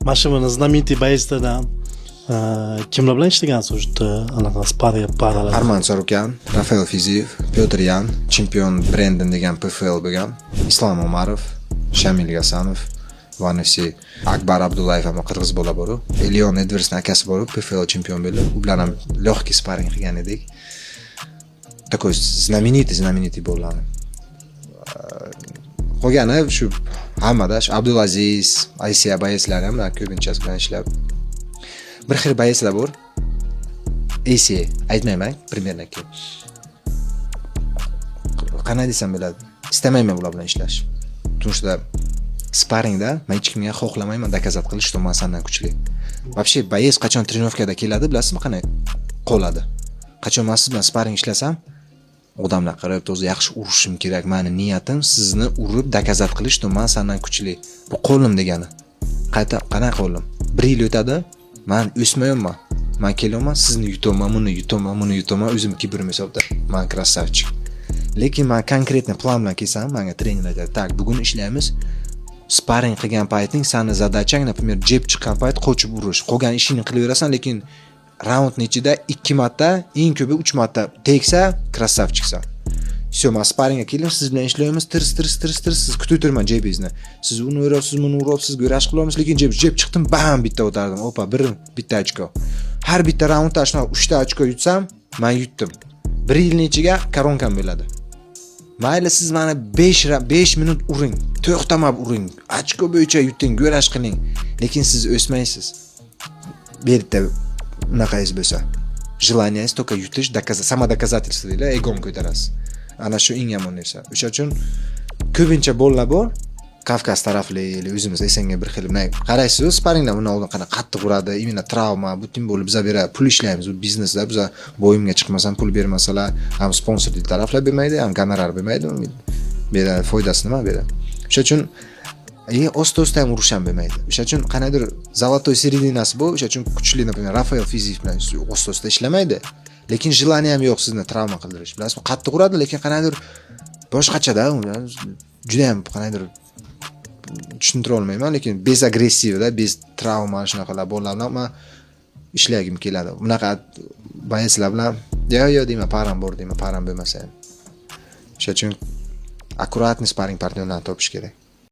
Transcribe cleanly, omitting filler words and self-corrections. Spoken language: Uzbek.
Mana shu mana знаменитый боец lardan kimlar bilan ishlagansiz o'sha yerda, anaqa спарринг paralar? Arman Tsarukyan, Rafael Fiziyev, Petr Yan, chempion Brendon degan PFL bo'lgan, Islom Omarov, Shamil Gasanov, One FC, Akbar Abdullayev ham, qirg'iz bola boru. Leon Edwardsni akasi boru, PFL chempion bo'ldi. U bilan ham легкий спарринг qilgan edik. Такой знаменитый, знаменитый bolalarni. Qolgani shu hammada shu Abdulaziz, ICA боец lari ham ko'pinchasi bilan ishlab. Bir xil боец lar bor. ACA aytmayman, примерно kim. Qanday desam bo'ladi? Istamayman ular bilan ishlash. Потому что спарринг da man hech kimga xohlamayman доказать qilish, что man sandan kuchli. Вообще боец qachon тренировка da keladi, bilasizmi, qanday qoladi? Qachon man siz bilan спарринг ishlasam, odamlar qarab, toza yaxshi urishim kerak. Mani niyatim sizni urib доказать qilish, что man sandan kuchli. Bu qo'lim degani. Qayta qanday qo'lim? Bir yil o'tadi, man o'smayapman. Man kelyapman, sizni yutaman, buni yutaman, buni yutaman, o'zim kibrim hisobda. Man красавчик. Lekin man конкретный plan bilan kelsam, menga trener aytadi: "Так, bugun ishlaymiz. Спарринг qilgan payting sani задача ng, например, jeb chiqqan payt qochib urish. Qolgan ishingni qilaverasan, lekin raundni ichida ikki marta, eng ko'pi uch marta tegsa, красавчик san." Всё, man спарринг ga keldim, siz bilan ishlaymiz, tirs tirs tirs tirs, siz kutib turman jebingizni. Siz uni uryapsiz, buni uryapsiz, kurash qilyapmiz, lekin jeb jeb chiqdim, bam, bitta o'tardim. Opa, bir bitta ochko. Har bitta raundda shunaqa 3 ta ochko yutsam, man yutdim. Bir yilning ichiga коронка m bo'ladi. Mayli, siz mani 5 minut uring, to'xtamab uring, ochko bo'yicha yuting, kurash qiling, lekin siz o'smaysiz. Bu yerda unaqangiz bo'lsa, желание ngiz только yutish, самодоказательство deydi, egom ko'tarasiz. Ana shu eng yomon narsa. O'sha uchun ko'pincha bolalar bor, Kavkaz tarafli или o'zimiz СНГ bir xil bunday qaraysiz, спарринг lar undan oldin qanaqa qattiq uradi, именно travma, butun bo'lib biza beradi, pul ishlaymiz, bu biznesda biza бой imga chiqmasam, pul bermasalar ham sponsor taraflar bermaydi, ham gonorar bermaydi, beradi, foydasi nima beradi? O'sha uchun osta osta ham urush ham bo'lmaydi. O'sha uchun qandaydir золотой середина si bu. O'sha uchun kuchli, например, Rafael Fiziyev bilan osta osta ishlamaydi, lekin желание ham yo'q sizni travma qildirish, bilasizmi, qattiq uradi, lekin qandaydir boshqachada, judayam qandaydir tushuntira olmayman, lekin без агрессив da, без travma, shunaqalar bolalar bilan man ishlagim keladi. Bunaqa боец lar bilan yo yo'q deyman, пара m bor deyman, пара m bo'lmasa ham. O'sha uchun аккуратный спарринг партнёр larni topish kerak.